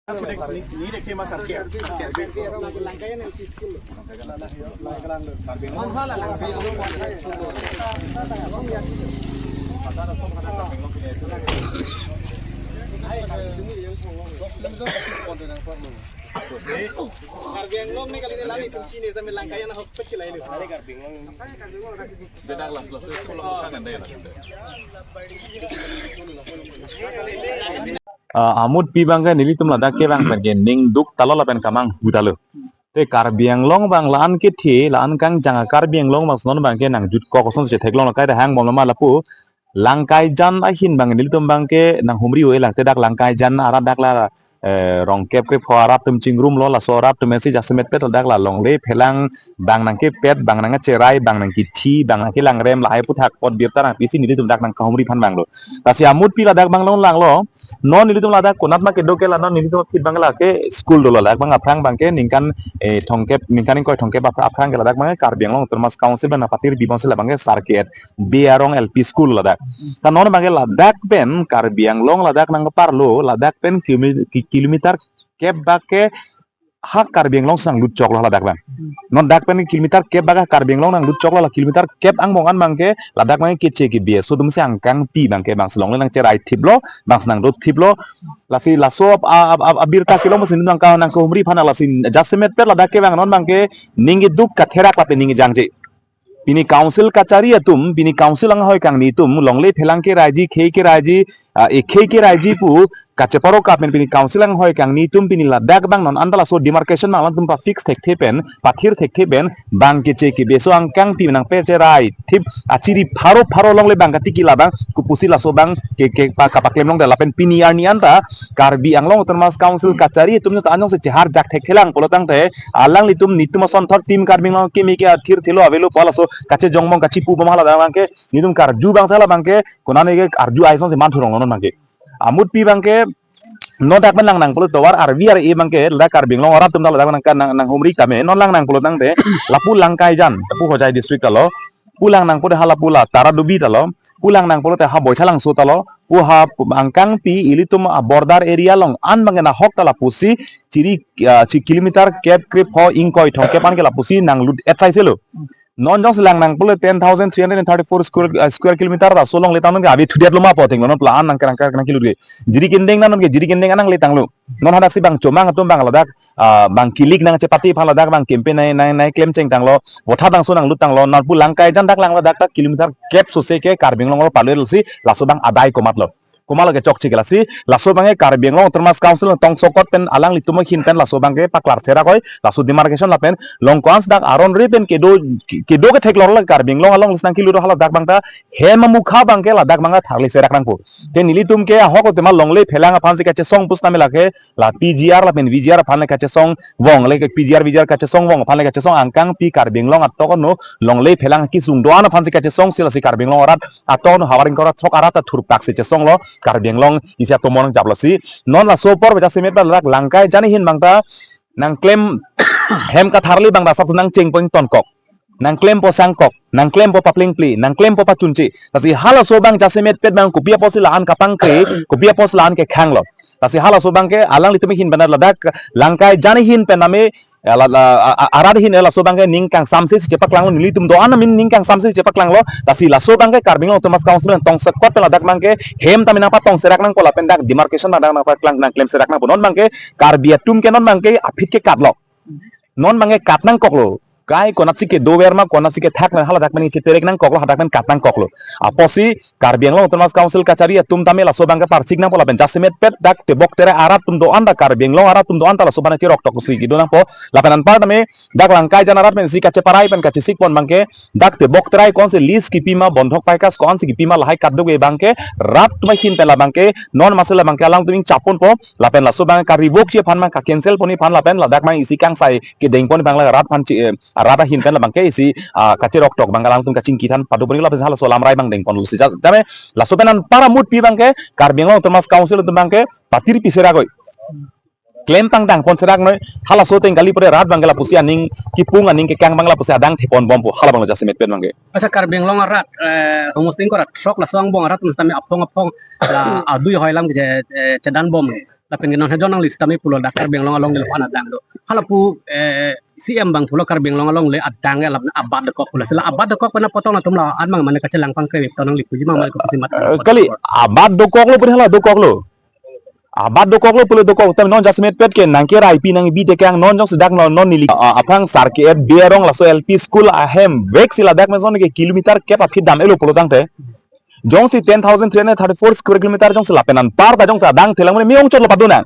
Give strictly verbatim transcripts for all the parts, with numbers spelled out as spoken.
Karbi Anglong ne kali ne lali tumsi ne sambil langkai anak hok pet kilai lu. Bedak las las itu lo kan anda ya. Ah, amutpi abangke nelitum ladak kevang pen ke ning duk talo lapen kamang hu talo. Te Karbi Anglong abang la-an kethe, la-an kangjang a Karbi Anglong abang non abangke nang jut kok ason si theklong lo, kai ta hang bom lo ma lapu. Langkaijan ahin abang nelitum abangke nang humri oi lang te dak Langkaijan arat dak la, eh, rong kep krepho arat atum chingrum lo, laso arat atum si jasemet pet dak la longle phelang abang nangkepet, abang nangcherai, abang nangkethi, abang nangkelangrem lahai aputhak apot birta nangpisi nelitum dak nangkahumri aphan abang lo. Lasi amutpi ladak abang long lang lo. Non nelitum ladak konat ma kedo ke la non nelitum aphi abangke lake school do ladak abang aphrang abangke ningkan, eh, thomkep, ningkan ingkoi thomkep aphrang, aphrang ke ladak abangke Karbi Anglong Autonomous Council abang patir bibon si labangke Sarket Bey Arong L P School ladak. Ta non abangke ladak pen Karbi Anglong ladak nangparlo, ladak pen kilomi-, ki-, kilometer kep bak ke ha Karbi Anglong si nanglut choklo ladak abang. Non dak pen kilometer kep bak ha Karbi Anglong nanglut choklo, la kilometer kep angbong an abangke ladak abangke keche kebe aso atum si angkangpi abangke abang si longle nangcherai thiplo, abang si nangdo thiplo. Lasi laso a, a, a, abirta kelong si nangka nangkahumri aphan, lasi jasemet pet ladak kevang non abangke ning keduk katherak lapen ning kejangje. Pini council kachari atum, pini council anghoi kangni atum longle phelang keraiji, khei keraiji, ah, ekhei keraiji pu kacheparo kap pen pini council anghoi kangni atum pini ladak abang non anta laso demarcation abang alangtum pa fix thekthe pen, pathir thekthe pen, abang keche kebe aso angkangpi nangpacherai thip achiri pharo pharo longle abang katiki labang kopusi laso abang ke, ke pa, kapaklem longdet lapen pini arni anta Karbi Anglong Autonomous Council kachari atum ta anong si cheharjak thekthelang pulo tangte alanglitum netum asonthot Team Karbi Anglong kimi ke athir thilo avelo pu laso kachejong bom kachipu bom hala abangke netum karju abang si hala abangke konane ke arju aison si man thurong non abangke. Amutpi abangke non dak pen lang nang pulo tovar R V R A abangke ladak Karbi Anglong arat atum ta ladak nang, nang, nanghumri tame non lang nang pulo tangte lapu Langkaijan, lapu Hojai district talo, pu lang nang pulo hala pu la Taradubi talo, pu lang nang pulote ha Boithalangso talo, pu ha angkangpi ilitum a border area along an abangke nahok ta lapusi chiri, ah, chi kilometer kep krepho ingkoi thomkep an ke lapusi nanglut etsai selo. Non jongsi lang nang pulo ten thousand three hundred and thirty-four square, ah, square kilometer ta so longle tangnon ke ave thudet lo ma pu thenglo non pla an nang kerang kerang kilut ke. Jiri kendeng nang non ke jiri kendeng an nangle tanglo. Non hadak si abang chomang atum abang ladak, ah, abang kilik nangchepate aphan ladak abang campaign nai, nai, nai klem chengtanglo. Votha abang so nanglut tanglo. Nangpu Langkaijan dak lang ladak ta kilometer kep sose ke Karbi Anglong lo palu si laso abang adai komatlo. Komatlo ke chokche ke lasi, laso abangke Karbi Anglong Autonomous Council tongsekot pen alanglitum ahin pen laso abangke paklar serak oi, laso demarcation lapen, long ko-an si dak aron re pen kedo, kedo ketheklong lo Karbi Anglong along si nangkilut hala dak abang ta, hem amukha abangke ladak abang ta tharli serak nangpo. Te nelitum ke ahok tema longle phelang aphan si kachesong pusitame lake, la P G R lapen V G R aphan le kachesong vong le P G R V G R kachesong vong aphan le kachesong angkangpi Karbi Anglong atok ano longle phelang kisung do-an aphan si kachesong si lasi Karbi Anglong arat atok ano havar ingkoi ra throk arat ta thurpak si chesong lo Karbi Anglong isi atomon japlo si non laso apor baja semet ba ladak Langkaijan ahin abang ta nangklem hem katharli abang ta sak nangcheng pon tonkok. Nangklempo sangkok, nangklempo paplengple, nangklempo pachunche. Lasi halaso abang jasemet pet abang kopi apotsi la-an kapangkre, kopi apotsi la-an kekhanglo. Lasi halaso abangke alanglitum ahin pen ladak Langkaijan ahin pen name, eh, la, la, a, a, arat ahin laso abangke ning kangsamse si chepaklanglo, nelitum do-an amin ning kangsamse si chepaklanglo. Lasi laso abangke Karbi Anglong Autonomous Council tongsekot pen ladak abangke hem tame nangpatong serak nangpo lapen dak demarcation dak nangpaklang nangklem serak nangpo. Non abangke Karbi atum ke non abangke aphi ke katlo. Non abangke kat nangkoklo. Kai konatsi kedover ma, konatsi kethak ma, haladak pen cheterek nangkoklo, hadak pen kat nangkoklo. Apotsi Karbi Anglong Autonomous Council kachari atum tame laso abangke parsik nangpo lapen jasemet pet dak tebok terai arat atum do-an ta Karbi Anglong arat atum do-an ta laso abang cherok tok si kedo nangpo. Lapen anpar tame dak Langkaijan arat pensi kacheparai pen kachesik pon abangke dak tebok terai ko-ansi lease kipi ma, bondhok paikas ko-ansi kipi ma lahai kadokave abangke rat atum ahin pen labangke non masi labangke alangtum ning chap ponpo lapen laso abang ka-revoke ji aphan ma ka-cancel pon aphan lapen ladak abang isi kangsai kedeng pon abang la rat aphan chi, eh, rat ahin pen labangke isi, ah, kacherok tok abang alangtum kachingki than pado pon lapen halaso alam rai abang deng ponlo si ja tame laso pen anpar amutpi abangke Karbi Anglong Autonomous Council atum abangke patir pi serak oi. Klem tangtang pon serak noi, halaso ateng kali pore rat abangke lapusi aning kipung aning kekang abang lapusi adang thepon bompo hala abang lo jasemet pen abangke. Asa Karbi Anglong arat, eh, rumos tingkora throk laso angbong arat atum sitame aphong aphong la adui hoi alam ke je, eh, chedan bom. Lapen ke non he John Nangli sitame pulo, dak Karbi Anglong alongle aphan adang do. Hala pu, eh, C M abang pulo Karbi Anglong alongle adang ke alam abat dokok pulo. Sila abat dokok pen apotong atum la-an mang mane kachelang pangkre to, nangli puji mang mane kopi si mat. Eh, kali, abat dokoklo pu hala dokoklo. Abat dokoklo pulo dokok, tame non jasemet pet ke nangkeraipi nangbi tekang non jongsi dak non, non neli, ah, aphan sar ke-et Berong laso L P school ahem vek si ladak meson ke kilometer kep aphi dam-etlo pulo tangte. Jongsi ten thousand three hundred thirty-four square kilometer jongsi lapen anparta jongsi adang thelang mane me-ong chotlo padonang.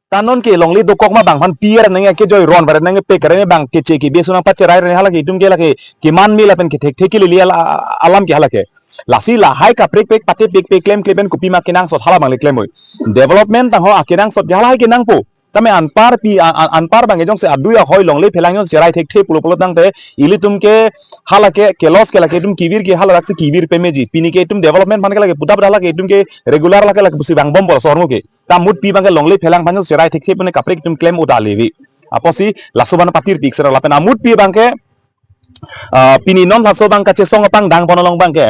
Ta non ke longle dokok ma bang aphan pier nang ke joi ron bare nang pek kare bang keche kebi ason nangpacherai re hala ke itum ke lake keman me lapen kethek thek ke lili ala-, alam ke hala ke. Lasi lahai kaprek pek pate pek pek klem klem pen kopi ma kenangsot hala bang le klem oi. Development tangho akenangsot ke hala hai kenangpo. Tame anparpi a-, a-, anpar bang ke jongsi adui ahoi longle phelang jongsi cherai thekthe pulo pulo tangte ilitum ke hala ke kelos ke lake itum kevir ke hala raksi kevir pemeji. Pini ke itum development aphan ke lake puta puta lake itum ke regular lake lake pusi vangbompo laso ahormu ke. Ta amutpi bang ke longle phelang aphan jongsi cherai thekthe pune kaprek itum klem uta levi. Apotsi laso abang patirpi sera lapen amutpi bang ke, ah, pini non laso abang kachesong apangdang pon along bang ke,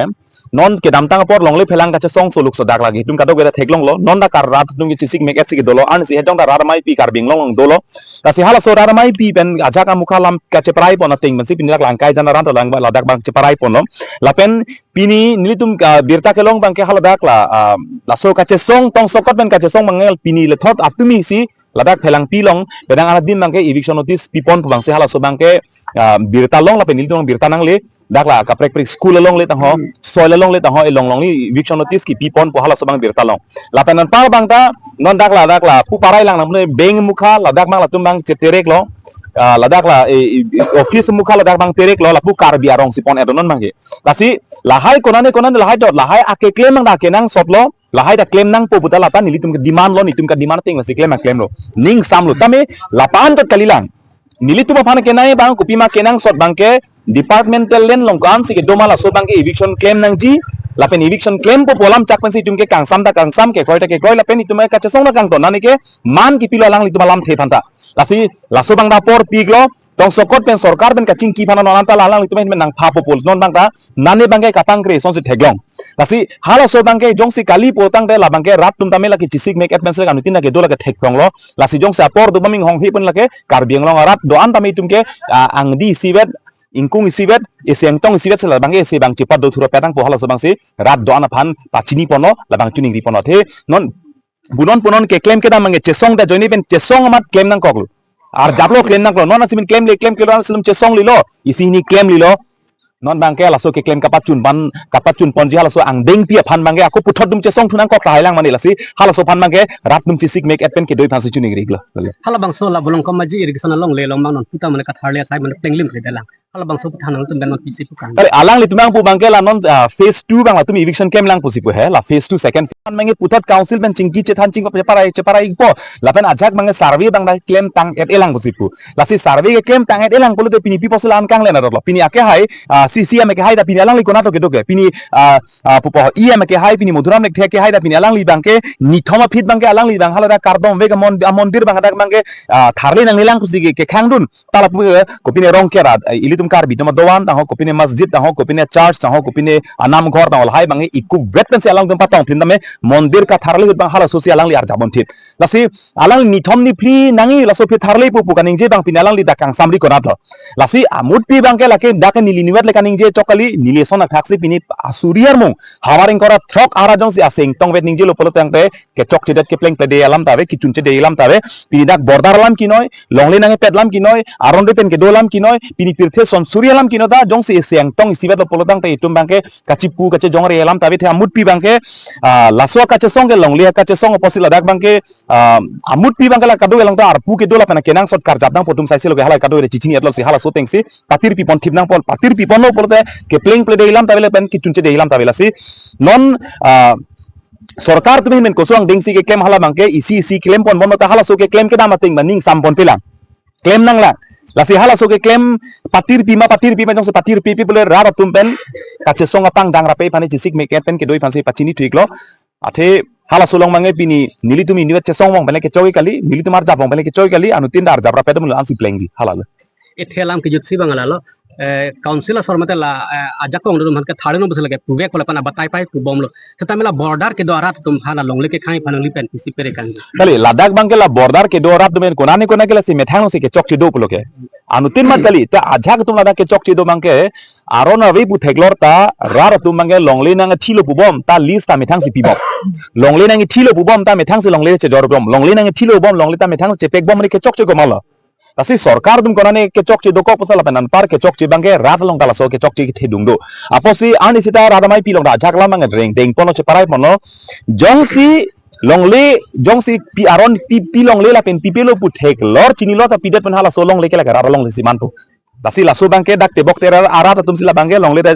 non kedamtang apor longle phelang kachesong soluk sodak lagi itum kadokave theklonglo, non dak rat atum ke chesik mek-et si kedolo, ansi hejong dak rat ameipi Karbi Anglong along dolo. Lasi halaso rat ameipi pen ajak amukha alam kacheparai pon ateng pensi pini dak langkai jana ran to lang ladak bang cheparai ponlo. Lapen pini nelitum ka birta kelong bang ke haladak la, ah, laso kachesong tongsokot pen kachesong mangel pini lethot atumi si ladak phelangpi along pedang anadim bang ke eviction notice pipon pu bang si halaso bang ke, ah, birta long lapen nelitum birta nangle dak la kaprek prek school alongle tangho, soil alongle tangho, elong long ni eviction notice kipipon pu halaso bang birta long. Lapen anpar bang ta non dak la dak la pu parai lang nang pune bank mukha ladak bang latum bang chetereklo, ah, ladak la, eh, eh, office mukha ladak bang tereklo lapu Karbi arong si pon-et non bang ke. Lasi lahai konane konane lahai dot lahai akeklem bang dak kenangsotlo, lahai dak klem nangpo puta lata nelitum ke demand lo, nelitum ke demand ateng si klem ma klemlo. Ning samlo tame lapan tot kalilang. Nelitum aphan kenai bang kopi ma kenangsot bang ke departmental land along ko-an si kedo ma laso bang ke eviction klem nangji. Lapen eviction klempo pu alam chak pensi itum ke kangsam ta kangsam, kekroi ta kekroi lapen itum kachesong ta kangton nani ke man kipilo alanglitum alamthe aphan ta. Lasi laso bang ta apor piklo, tongsokot pen sorkar pen kachingki aphan non anta alanglitum ahin nangphapo pu non bang ta nane bang ke kapangkre asonsi theklong. Lasi halaso bang ke jongsi kali pu tangte la bang ke rat atum tame lake chesik mek-et pensi lake anutin lake do lake thekpronglo. Lasi jongsi apor do baming hong hi pun lake Karbi Anglong arat do-an tame itum ke, ah, angdi isivet, ingkung isivet, isi angtong isivet si la bang ke isi bang chepat do thuro petang pu halaso bang si rat do-an aphan pachini ponlo, la bang chuningri ponlo. The non punon punon keklem kedam bang ke chesong ta ajoine pen chesong amat klem nangkoklo. Arjaplo klem nangkoklo. Non asimin klemle klem klem asilum chesong lilo. Isi hini klem lilo. Non bang ke laso keklem kapachun pan kapachun ponji halaso angdengpi aphan bang ke ako puthot atum chesong thu nangkok tahai lang mane lasi halaso aphan bang ke rat atum chesik mek-et pen kedo aphan si chuningri lo. Halabangso la Bolongkom Maji irrigation alongle along bang non puta mane katharle asai mane plenglim ke dalang. Halabangso pu thanang atum bang non pisi pu kang. Kali alanglitum bang pu bang ke la non, ah, phase two bang latum eviction klem lang pusi pu he, la phase two second phase bang ke puthot council pen chingki chethan chingkok cheparai cheparai po. Lapen ajak bang ke survey bang dak klem tang-et-elang pusi pu. Lasi survey ke klem tang-et-elang pulote pini pi pusi la-an kanglen adotlo. Pini akehai, ah, C C M akehai ta pini alangli konat kedo ke. Pini, ah, ah, pupo E M akehai pini Madhuram Lekthe akehai ta pini alangli bang ke nithom aphi bang ke alangli bang hala dak kardom vek amon-, amondir bang dak bang ke, ah, tharle nanglelang pusi ke, kekhangdun. Ta lapu ke, kopine Rongker arat, eh, ilitum Karbi atum adovan tangho, kopine masjid tangho, kopine church tangho, kopine anamghor tangho, lahai bang ke ikuvek pensi alangtum patong phin tame mondir katharle ahut bang halaso si alangli arjap ponthip. Lasi alang nithom niphli nangji laso aphi tharlepo pu kaningje bang pini alangli dak kangsamri konatlo. Lasi amutpi bang ke lake dak neli nivet le kaningje chok kali, neli ason athaksi pini asuri armung havar ingkoi ra throk ara jongsi aseng tongvet ningjelo pulo tangte kechokchedet kepleng plede alam ta ave, kechunchede alam ta ave, pini dak border alam kinoi, longle nangpet alam kinoi, aron ri pen kedo alam kinoi, pini pirthe son suri alam kinoi ta jongsi isi angtong isivetlo pulo tangte itum bang ke kachipu kachejongre alam ta ave. The amutpi bang ke, ah, laso kachesong ke longle kachesong apotsi ladak bang ke, ah, amutpi bang ke la kado along ta arpu kedo lapen kenangsot karjap nangpo atum saisi lo ke hala kado re chichini-etlo si halaso ateng si patirpi ponthip nangpo, patirpi ponlo pulote kepleng plede alam ta ave lapen kechunchede alam ta ave lasi non, ah, sorkar atum ahin pen koson angdengsi keklem hala bang ke isi isi klem pon bon ta halaso keklem kedam ateng bang ning sam ponpelang. Klem nanglang. Lasi halaso keklem patirpi ma patirpi ma jongsi patirpipi pule rat atum pen kachesong apangdang rape aphan chesik mek-et pen kedo aphan si pachini thiklo. Athe halaso along bang ke pini nelitum inivet chesong bang pen le kechok kali, nelitum arjap bang pen le kechok kali, anutin ta arjap rape atum lo ansi plengji halalo. Ethe alam kejut si bang halalo. eh, council asor mate la, eh, ajakong atum aphan ke thare no bese lake puvek pole pana batai pai pubomlo. Setame la border kedo arat atum aphan alongle kekhang aphan nangli pen pisi pere kangji. Kali, ladak abang ke la border kedo arat atum pen konane konane ke lasi methang si kechokche do pulo ke. Anuttin mat kali, ta ajak atum ladak kechokche do abang ke, aron ave pu theklor ta, rat atum abang ke longle nangthilo pubom, ta lease ta methang si pibom. Longle nangthilo pubom, ta methang si longle chejor bom. Longle nangthilo bom, longle ta methang si chepek bom, ni kechokche komalo. Lasi sorkar atum konane kechokche dokok pusi lapen anpar kechokche abang ke rat along ta laso kechokche kethedung do. Apotsi arni sita rat amei pi along ta ajak lam abang reng deng ponlo cheparai ponlo. Jongsi longle, jongsi pi aron pi, pi longle lapen pipelo pu theklor chinilo ta pidet pen halaso longle ke lake rat alongle si manpo. Lasi laso abang ke dak tebok terar arat atum si la abang ke longle ta,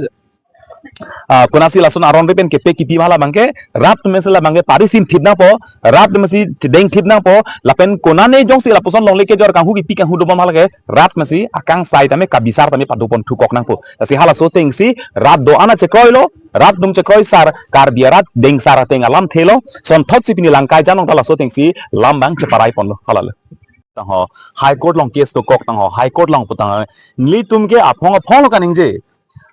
ah, konatsi lason aron ave pen kepek kipi ma la abang ke, rat atum si la abang ke parisim thip nangpo, rat atum si chedeng thip nangpo, lapen konane jongsi lapuson longle kejor kanghu kipi kanghu dobom hala ke, rat atum si akangsai tame kabisar tame padopon thukok nangpo. Lasi halaso ateng si rat do-an achekroi lo, rat atum chekroi sar, Karbi arat dengsar ateng alamthe lo, sonthot si pini langkai janong ta laso ateng si lam abang cheparai ponlo, halalo. Tangho, High Court along case dokok tangho, High Court along pu tangho. Nelitum ke aphong aphong lo kaningje.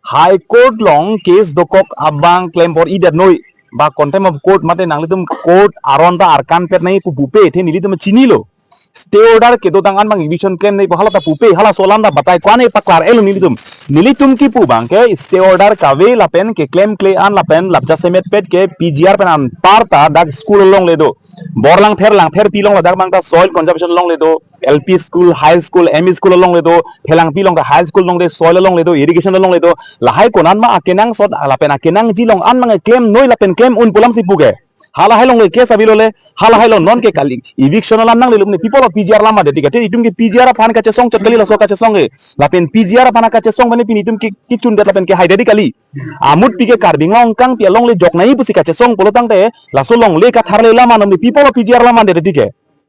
High Court along case dokok abang klem bor-idet noi. Ba contempt of court mate nanglitum court aron ta arkan pet nangji pu pupe, athe nelitum chinilo. Stay order kedotang an abang eviction klem nangji pu hala ta pupe, halaso alam ta batai ko-an paklar elo nelitum. Nelitum kipu abang ke stay order kave lapen keklemkle an lapen lap jasemet pet ke P G R pen anpar ta dak school alongle do. Bor Langpher, Langpherpi along ladak abang ta soil conservation alongle do, L P school, high school, M E school alongle do, Phelangpi along ta high school along de, soil alongle do, irrigation alongle do, lahai konat ma akenangsot, lapen akenangji along an abang klem noi lapen klem un pu alam si puke. Halahai alongle case avelo le, halahai along non ke kali, eviction alam nanglelo ne, people of P G R alam ade tiga, te itum ke P G R aphan kachesong chot kali laso kachesong ke, lapen P G R aphan kachesong mane pini itum ke kichundet lapen kehaidet kali. Amut pi ke Karbi Anglong kangpi alongle jok nangji pusi kachesong pulo tangte, laso longle katharle alam anom ne people of P G R alam ade tiga.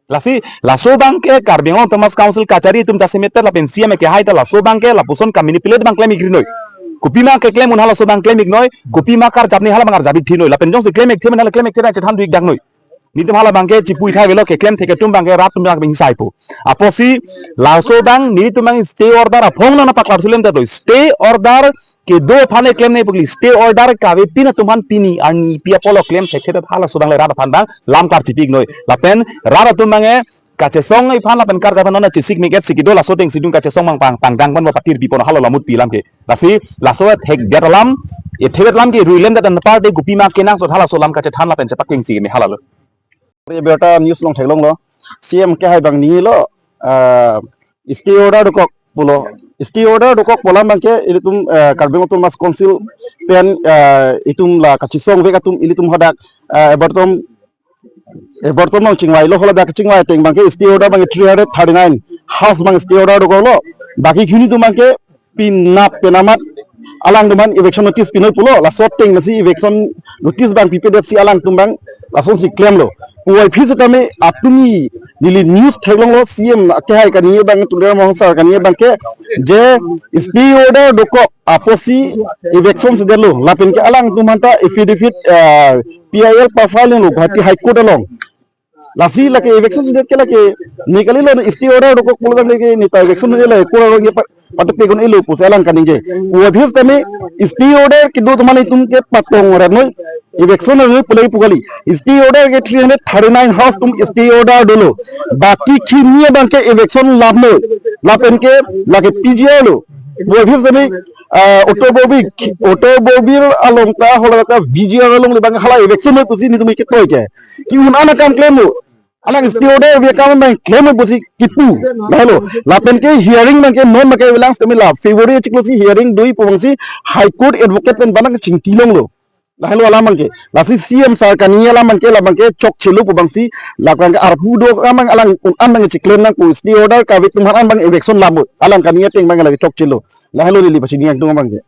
Lasi, laso abang ke Karbi Anglong Autonomous Council kachari atum jasemet pet lapen C M kehai ta laso abang ke lapuson kamanipulate abang klem ikri noi. Kopima keklem un halaso abang klem ik noi, kopima karjap ne hala abang arjap ik thi noi. Lapen jongsi klem ik the men hala klem ik the na chethan du ik dak noi. Nelitum hala abang ke chipu ithai avelo keklem thek atum abang ke rat atum abang bing saipo. Apotsi laso abang nelitum abang stay order aphong nangpaklar sulem ta do. Stay order kedo aphan eklem nangji pu kali, stay order kave pin atum aphan pini arni pi apotlo klem thekthedet halaso abang le rat aphan abang lam klar chipi ik noi. Lapen rat atum abang e kachesong aphan lapen karjap aphan non chesik mik et si kedo laso ateng si dun kachesong abang pang pangdang pon ba patir pi pon halo lamut pi alam ke. Lasi laso thekdet alam, e thekdet alam ke ruilem det anpar de kopima kenangsot halaso alam kachethan lapen chepakeng si me halalo. Abirta news along theklonglo, C M kehai abang nilo, ah, stay order dokok pulo. Stay order dokok pu alam abang ke ilitum, ah, Karbi Anglong Autonomous Council pen, ah, itum la kachesong vek atum ilitum hadak, ah, ebartom, ebartom along chingvailo, haladak chingvai ateng abang ke stay order abang ke three hundred thirty-nine house abang stay order dokoklo. Baki khini atum abang ke pinap penamat alangtum aphan eviction notice pinoi pulo, laso ateng masi eviction notice abang pipedet si alangtum abang lasonsi klemlo. Puvoiphit setame atum neli news theklonglo, C M kehai kaningje abang, Tuliram Ronghang sir kaningje abang ke je stay order dokok apotsi eviction sedetlo, lapen ke alangtum aphanta affidavit, ah, P I L pa-file lo Guwahati High Court along. Lasi lake eviction sedet ke lake ne kalilo, stay order dokok pulo tangte ke neta eviction ne lake court along ke pa-, patepek un-elo pusi alang kaningje. Puvoiphit setame stay order kedo atum aphan itum ke patong rat noi, eviction noi pu lake pu kali. Stay order ke three hundred thirty-nine house atum stay order dolo. Baki khini abang ke eviction lam noi. Lapen ke lake P G R lo. Puvoiphit setame, ah, automobile, automobile along ta haladak V G R alongle abang hala eviction noi pusi nelitum ke toi ke. Ke-un an akam klemlo. Alang stay order ave akam abang klem pusi kipu. Lahelo. Lapen ke hearing abang ke non abang ke avelang setame la February chiklo si hearing doji pu abang si High Court advocate pen abang chingki longlo. Lahelo alam abang ke. Lasi C M sir kaningje alam abang ke, la abang ke chokchelo pu abang si, la abang ke arpu do abang alang un an abang chiklem nangpo, stay order kave atum aphan an abang eviction lam noi. Alang kaningje ateng abang lake chokchelo. Lahelo neli pachini ingtung abang ke.